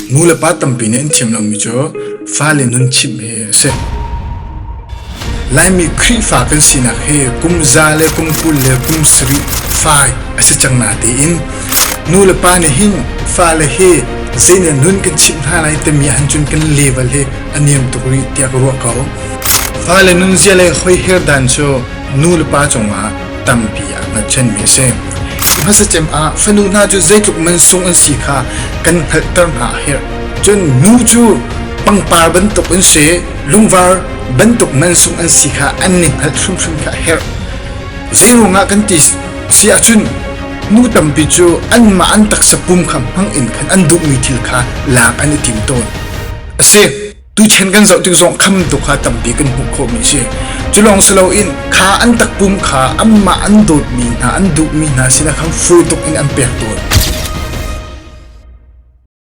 Nu le pa tampi nih an thiam lomi cu fale nun chimh hi a si. Laimi Khrihfa kan sinak hi kum za le kum 20 le kum sarih fai a si cang natein nu le pa nih hin fale hi zeinih nun kan chimh hna lai timi ahhin cun kan level hi a niam tuk rih tiah ka ruah ko. Fale nunzia le hoiher dan cu nu le pa cungah tampi aa hngatchanmi a si. Hmasa cem ah fanu hna cu zeitluk mansung an si kha kan hngalhter hna a herh. Cun nu cu pangpar bantuk an si, lungvar bantuk mansung an si kha an ni hngalh hrimhrim kha a herh. Zeiruangah kan ti si ahcun nu tampi cu anmah an taksa pum kha hmang in khan an duhmi thil kha lak an i tim tawn. A si. Tuchan kan zoh tik zong kham tuk kha tampi kan hmuh khawhmi a si. Cu lawng si loin kha an takpum kha anmah an dawtmi hna, an duhmi hna sinah khan fawi tuk in an pek tawn.